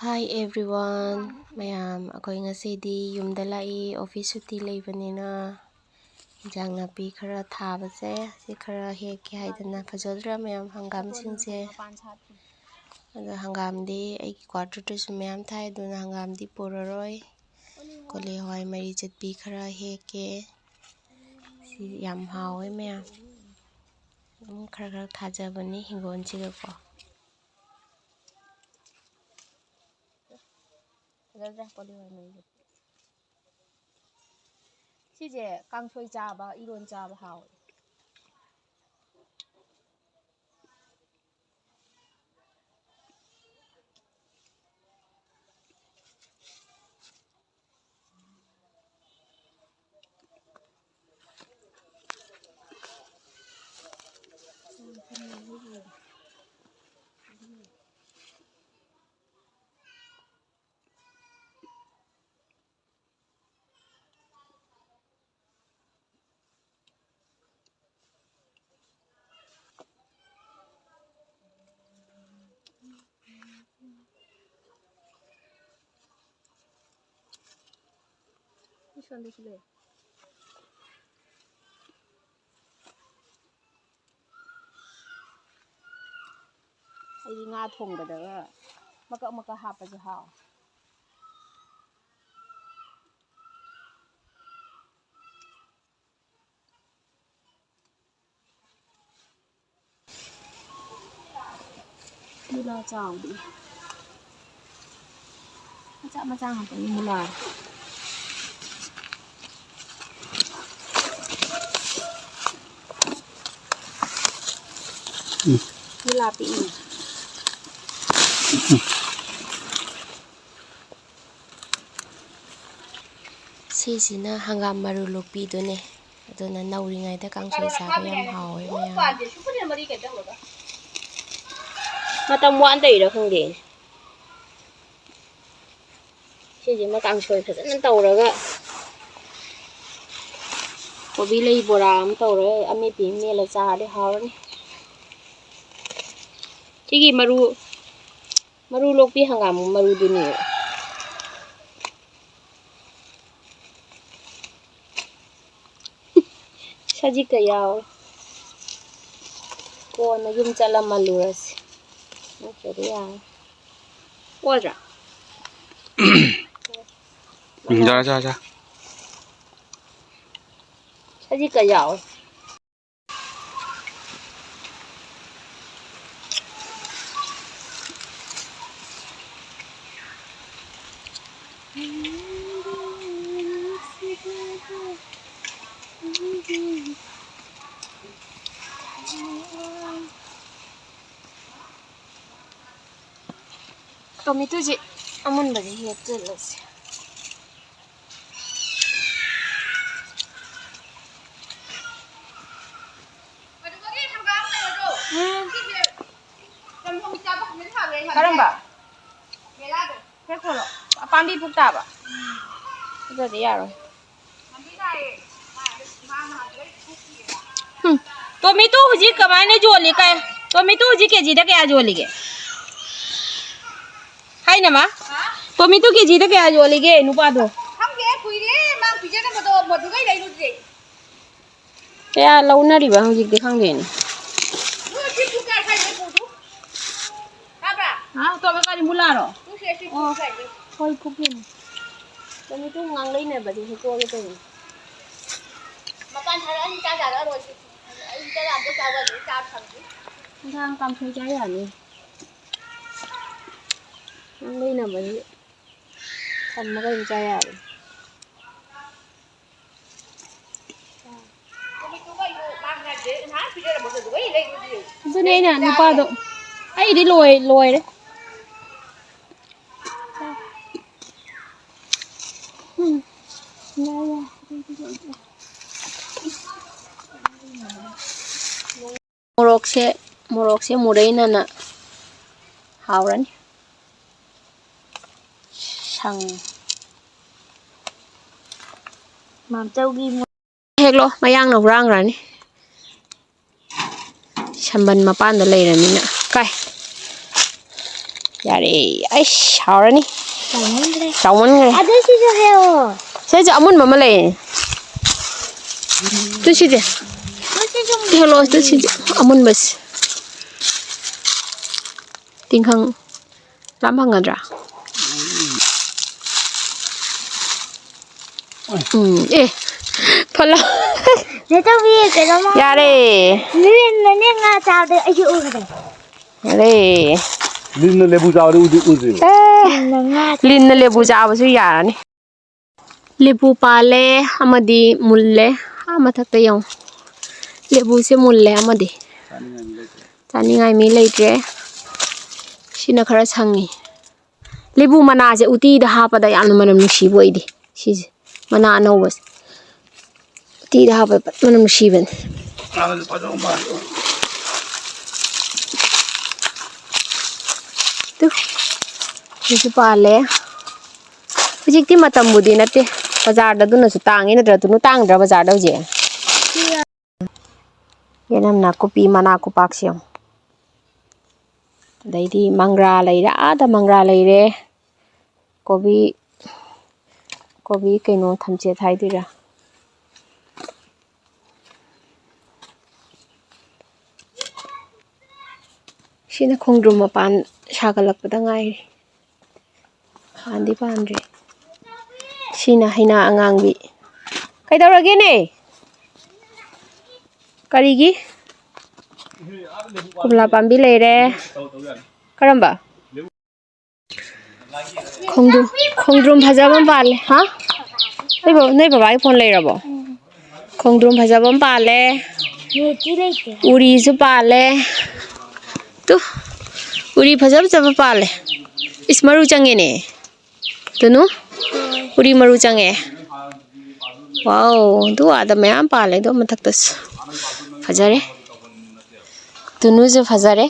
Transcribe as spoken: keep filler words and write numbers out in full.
Hi everyone, ꯃꯌꯥꯝ, ꯑꯩꯈꯣꯏ ꯉꯁꯤꯗꯤ ꯌꯨꯝꯗ ꯂꯥꯛꯏ, office ꯁꯨꯇꯤ ꯂꯩꯕꯅꯤꯅ꯫ ꯏꯟꯖꯥꯡ ꯅꯥꯄꯤ ꯈꯔ ꯊꯥꯕꯁꯦ, ꯁꯤ ꯈꯔ ꯍꯦꯛꯀꯦ ꯍꯥꯏꯗꯅ꯫ ꯐꯖꯗ꯭ꯔꯥ ꯃꯌꯥꯝ, ꯍꯪꯒꯥꯝꯁꯤꯡꯁꯦ? ꯑꯗꯣ ꯍꯪꯒꯥꯝꯗꯤ ꯑꯩꯒꯤ quarter ꯗꯁꯨ ꯃꯌꯥꯝ ꯊꯥꯏ, ꯑꯗꯨꯅ ꯍꯪꯒꯥꯝꯗꯤ ꯄꯨꯔꯔꯣꯏ꯫ ꯀꯣꯂꯤ ꯍꯋꯥꯏ ꯃꯔꯤ ꯆꯠꯄꯤ ꯈꯔ ꯍꯦꯛꯀꯦ꯫ ꯁꯤ ꯌꯥꯝ ꯍꯥꯎꯋꯦ ꯃꯌꯥꯝ꯫ ꯑꯗꯨꯝ ꯈꯔ ꯈꯔ ꯊꯥꯖꯕꯅꯤ ꯍꯤꯡꯒꯣꯜꯁꯤꯗꯀꯣ꯫ ꯐꯖꯗ꯭ꯔꯥ ꯀꯣꯂꯤ ꯍꯋꯥꯏ ꯃꯔꯤꯁꯦ? ꯁꯤꯁꯦ ꯀꯥꯡꯁꯣꯏ ꯆꯥꯕ, ꯏꯔꯣꯟ ꯆꯥꯕ ꯍꯥꯎꯋꯦ꯫ ꯑꯩꯗꯤ ꯉꯥ ꯊꯣꯡꯕꯗꯒ ꯃꯀꯛ ꯃꯀꯛ ꯍꯥꯞꯄꯁꯦ ꯍꯥꯎꯋꯦ꯫ ꯃꯨꯂꯥ ꯆꯥꯎꯕꯅꯦ꯫ ꯃꯆꯥ ꯃꯆꯥ ꯉꯥꯛꯇꯅꯤ ꯃꯨꯂꯥ꯫ ꯎꯝ꯫ ꯃꯨꯂꯥ ꯄꯤꯛꯏ꯫ ꯁꯤꯁꯤꯅ ꯍꯪꯒꯥꯝ ꯃꯔꯨ ꯂꯣꯛꯄꯤꯗꯨꯅꯦ꯫ ꯑꯗꯨꯅ ꯅꯧꯔꯤꯉꯩꯗ ꯀꯥꯡꯁꯣꯏ ꯆꯥꯕ ꯌꯥꯝ ꯍꯥꯎꯋꯦ ꯃꯌꯥꯝ꯫ ꯃꯇꯝ ꯋꯥꯠ ꯇꯧꯔꯤꯔꯥ ꯈꯪꯗꯦ꯫ ꯁꯤꯁꯤꯃ ꯀꯥꯡꯁꯣꯏ ꯐꯖꯅ ꯇꯧꯔꯒ, ꯀꯣꯕꯤ ꯂꯩ ꯕꯣꯔꯥ ꯑꯃ ꯇꯧꯔꯒ, ꯑꯃꯦꯠꯄꯤ ꯑꯃ ꯃꯦꯠꯂ ꯆꯥꯔꯗꯤ ꯍꯥꯎꯔꯅꯤ꯫ ꯁꯤꯒꯤ ꯃꯔꯨ ꯃꯔꯨ ꯂꯣꯛꯄꯤ ꯍꯪꯒꯥꯝ ꯃꯔꯨꯗꯨꯅꯤ꯫ ꯁꯖꯤꯛꯀ ꯌꯥꯎꯔꯦ꯫ ꯀꯣꯟꯅ ꯌꯨꯝ ꯆꯠꯂꯝꯃ ꯂꯨꯔꯁꯤ꯫ ꯅꯠꯇ꯭ꯔꯗꯤ ꯌꯥꯔꯣꯏ꯫ ꯑꯣꯗ꯭ꯔꯥ? ꯎꯝ, ꯌꯥꯔꯦ, ꯌꯥꯔꯦ, ꯌꯥꯔꯦ꯫ ꯁꯖꯤꯛꯀ ꯌꯥꯎꯔꯦ꯫ ꯇꯣꯃꯦꯇꯣꯁꯦ ꯑꯃꯨꯟꯕꯁꯦ ꯍꯦꯛꯆꯜꯂꯁꯦ꯫ ꯎꯝ꯫ ꯀꯔꯝꯕ? ꯍꯦꯛ ꯈꯣꯠꯂꯣ꯫ ꯑꯄꯥꯝꯕꯤ ꯄꯨꯛ ꯇꯥꯕ꯫ ꯑꯗꯨꯗꯤ ꯌꯥꯔꯣꯏ꯫ ꯎꯝ꯫ ꯇꯣꯃꯦꯇꯣ ꯍꯧꯖꯤꯛ ꯀꯃꯥꯏꯅ ꯌꯣꯜꯂꯤ? ꯀꯥꯏ-, ꯇꯣꯃꯦꯇꯣ ꯍꯧꯖꯤꯛ ꯀꯦꯖꯤꯗ ꯀꯌꯥ ꯌꯣꯜꯂꯤꯒꯦ? ꯍꯥꯏꯅꯃ? ꯇꯣꯃꯦꯇꯣ ꯀꯦꯖꯤꯗ ꯀꯌꯥ ꯌꯣꯜꯂꯤꯒꯦ, ꯅꯨꯄꯥꯗꯣ? ꯈꯪꯗꯦ, ꯀꯨꯏꯔꯦ ꯃꯥ ꯄꯤꯖꯗꯕꯗꯣ, ꯃꯗꯨꯒꯩ ꯂꯩꯔꯨꯗ꯭ꯔꯦ꯫ ꯀꯌꯥ ꯂꯧꯅꯔꯤꯕ ꯍꯧꯖꯤꯛꯇꯤ ꯈꯪꯗꯦꯅꯦ꯫ ꯅꯣꯏ ꯁꯤ ꯄꯨꯡ ꯀꯌꯥ ꯁ꯭ꯋꯥꯏꯗ ꯄꯨꯗꯣꯏ? ꯇꯥꯕ꯭ꯔꯥ? ꯍꯥ? ꯑꯇꯣꯞꯄ ꯀꯔꯤ ꯃꯨꯂꯥꯔꯣ? ꯅꯣꯏ ꯁꯤ, ꯁꯤ ꯄꯨꯡ ꯑꯣ꯫ ꯁ꯭ꯋꯥꯏꯗ꯫ ꯍꯣꯏ, ꯐꯨꯒꯦꯅꯦ꯫ ꯅꯨꯃꯤꯠꯇꯨ ꯉꯥꯡꯂꯩꯅꯕꯗꯤ ꯍꯦꯛꯇꯣꯛꯑꯒꯦ ꯇꯧꯔꯤꯅꯦ꯫ ꯃꯄꯥꯟ ꯊꯥꯔꯛꯑꯅꯤ, ꯆꯥ ꯆꯥꯔꯛꯑꯔꯣꯏ꯫ ꯑꯩ ꯆꯥ ꯑꯝꯇ ꯆꯥꯕ ꯍꯧꯗ꯭ꯔꯤ, ꯆꯥ ꯐꯪꯗ꯭ꯔꯤ꯫ ꯏꯟꯁꯥꯡ ꯀꯥꯡꯁꯣꯏ ꯆꯥ ꯌꯥꯅꯤ꯫ ꯉꯥꯡꯂꯩꯅꯕꯗꯤ ꯊꯝꯃꯒ ꯑꯗꯨꯝ ꯆꯥ ꯌꯥꯔꯦ꯫ ꯑꯗꯨꯅꯦ ꯑꯩꯅ ꯅꯨꯄꯥꯗꯣ, ꯑꯩꯗꯤ ꯂꯣꯏ-, ꯂꯣꯏꯔꯦ꯫ ꯎꯝ꯫ ꯌꯥꯔꯦ, ꯌꯥꯔꯦ꯫ ꯃꯣꯔꯣꯛꯁꯦ, ꯃꯣꯔꯣꯛꯁꯦ ꯃꯨꯔꯩꯅꯅ ꯍꯥꯎꯔꯅꯤ꯫ ꯁꯪ-, ꯃꯥꯝꯆꯧꯒꯤ ꯃꯣ-, ꯍꯦꯛꯂꯣ, ꯃꯌꯥꯡꯅ ꯍꯨꯔꯥꯟꯈ꯭ꯔꯅꯤ꯫ ꯁꯝꯕꯟ ꯃꯄꯥꯟꯗ ꯂꯩꯔꯃꯤꯅ꯫ ꯀꯥꯏ꯫ ꯌꯥꯔꯦ꯫ ꯑꯩꯁ, ꯍꯥꯎꯔꯅꯤ꯫ ꯆꯥꯎꯃꯟꯈ꯭ꯔꯦ꯫ ꯆꯥꯎꯃꯟꯈ꯭ꯔꯦ꯫ ꯑꯗꯨ ꯁꯤꯁꯨ ꯍꯦꯛꯑꯣ꯫ ꯁꯤꯁꯦ ꯑꯃꯨꯟꯕ ꯑꯃ ꯂꯩꯌꯦ꯫ ꯇꯨ ꯁꯤꯁꯦ꯫ ꯑꯗꯨ ꯁꯤꯁꯨ ꯍꯦꯛꯂꯛꯑꯣ, ꯇꯨ ꯁꯤꯁꯦ꯫ ꯑꯃꯨꯟꯕꯁꯦ꯫ ꯇꯤꯡꯈꯪ ꯂꯥꯝ ꯐꯪꯒꯗ꯭ꯔꯥ? ꯎꯝ, ꯑꯦ, ꯐꯠꯂꯣ꯫ ꯅꯦ ꯇꯧꯕꯤ, ꯀꯩꯅꯣꯝꯃ ꯌꯥꯔꯦ꯫ ꯂꯤꯟꯅꯅꯦ ꯉꯥ ꯆꯥꯕꯗ ꯑꯩꯁꯨ ꯎꯈ꯭ꯔꯦ꯫ ꯌꯥꯔꯦ꯫ ꯂꯤꯟꯅ ꯂꯦꯕꯨ ꯆꯥꯕꯗꯤ ꯎꯗ꯭ꯔꯤꯕꯣ? ꯑꯦ, ꯂꯤꯟꯅ ꯉꯥ ꯂꯤꯟꯅ ꯂꯦꯕꯨ ꯆꯥꯕꯁꯨ ꯌꯥꯔꯅꯤ꯫ ꯂꯦꯕꯨ ꯄꯥꯜꯂꯦ, ꯑꯃꯗꯤ ꯃꯨꯜꯂꯦ꯫ ꯑꯥ ꯃꯊꯛꯇ ꯌꯦꯡꯉꯣ꯫ ꯂꯦꯕꯨꯁꯦ ꯃꯨꯜꯂꯦ ꯑꯃꯗꯤ꯫ ꯆꯥꯅꯤꯡꯉꯥꯏ ꯃꯤ ꯂꯩꯇ꯭ꯔꯦ꯫ ꯁꯤꯅ ꯈꯔ ꯁꯪꯉꯤ꯫ ꯂꯦꯕꯨ ꯃꯅꯥꯁꯦ ꯎꯇꯤꯗ ꯍꯥꯞꯄꯗ ꯌꯥꯝꯅ ꯃꯅꯝ ꯅꯨꯡꯁꯤꯕ ꯑꯣꯏꯗꯦ꯫ ꯁꯤꯁꯦ, ꯃꯅꯥ ꯑꯅꯧꯕꯁꯦ꯫ ꯎꯇꯤꯗ ꯍꯥꯞꯄꯗ ꯐꯖꯅ ꯅꯨꯡꯁꯤꯕꯅꯤ꯫ ꯇꯨ, ꯁꯤꯁꯨ ꯄꯥꯜꯂꯦ꯫ ꯍꯧꯖꯤꯛꯇꯤ ꯃꯇꯝꯕꯨꯗꯤ ꯅꯠꯇꯦ꯫ ꯕꯖꯥꯔꯗ ꯑꯗꯨꯅꯁꯨ ꯇꯥꯡꯉꯤ ꯅꯠꯇ꯭ꯔꯥ? ꯇꯨꯅꯨ, ꯇꯥꯡꯗ꯭ꯔꯥ ꯕꯖꯥꯔꯗ ꯍꯧꯖꯤꯛ? ꯌꯦꯅꯝ ꯅꯥꯀꯨꯞꯄꯤ ꯃꯅꯥ ꯈꯨꯄꯥꯛꯁꯦ ꯌꯦꯡꯉꯣ꯫ ꯑꯗꯩꯗꯤ ꯃꯪꯒ꯭ꯔꯥ ꯂꯩꯔꯦ, ꯑꯥꯗ ꯃꯪꯒ꯭ꯔꯥ ꯂꯩꯔꯦ꯫ ꯀꯣꯕꯤ, ꯀꯣꯕꯤ ꯀꯩꯅꯣ ꯊꯝꯆꯦꯠ ꯍꯥꯏꯗꯣꯏꯔꯥ? ꯁꯤꯅ ꯈꯣꯡꯗ꯭ꯔꯨꯝ ꯃꯄꯥꯟ ꯁꯥꯒꯠꯂꯛꯄꯗ ꯉꯥꯏꯔꯤ꯫ ꯄꯥꯟꯗꯤ ꯄꯥꯟꯗ꯭ꯔꯤ꯫ ꯁꯤꯅ ꯍꯩꯅꯥ ꯑꯉꯥꯡꯕꯤ꯫ ꯀꯩꯗꯧꯔꯒꯦꯅꯦ? ꯀꯔꯤꯒꯤ? ꯀꯣꯝꯂꯥ ꯄꯥꯝꯕꯤ ꯂꯩꯔꯦ꯫ ꯀꯔꯝꯕ? ꯈꯣꯡꯗ꯭ꯔꯨꯝ, ꯈꯣꯡꯗ꯭ꯔꯨꯝ ꯐꯖꯕ ꯑꯃ ꯄꯥꯜꯂꯦ꯫ ꯍꯥ? ꯅꯣꯏ ꯕ-, ꯅꯣꯏ ꯕꯕꯥꯒꯤ ꯐꯣꯟ ꯂꯩꯔꯕꯣ? ꯈꯣꯡꯗ꯭ꯔꯨꯝ ꯐꯖꯕ ꯑꯃ ꯄꯥꯜꯂꯦ꯫ ꯅꯦꯠꯇꯤ ꯂꯩꯇꯦ꯫ ꯎꯔꯤꯁꯨ ꯄꯥꯜꯂꯦ꯫ ꯇꯨ, ꯎꯔꯤ ꯐꯖ ꯐꯖꯕ ꯄꯥꯜꯂꯦ꯫ ꯏꯁ, ꯃꯔꯨ ꯆꯪꯉꯦꯅꯦ꯫ ꯇꯨꯅꯨ, ꯎꯔꯤ ꯃꯔꯨ ꯆꯪꯉꯦ꯫ ꯋꯥꯎ, ꯑꯗꯨ ꯑꯥꯗ ꯃꯌꯥꯝ ꯄꯥꯜꯂꯦ ꯑꯗꯣ ꯃꯊꯛꯇꯁꯨ꯫ ꯐꯖꯔꯦ꯫ ꯇꯨꯅꯨꯁꯨ ꯐꯖꯔꯦ꯫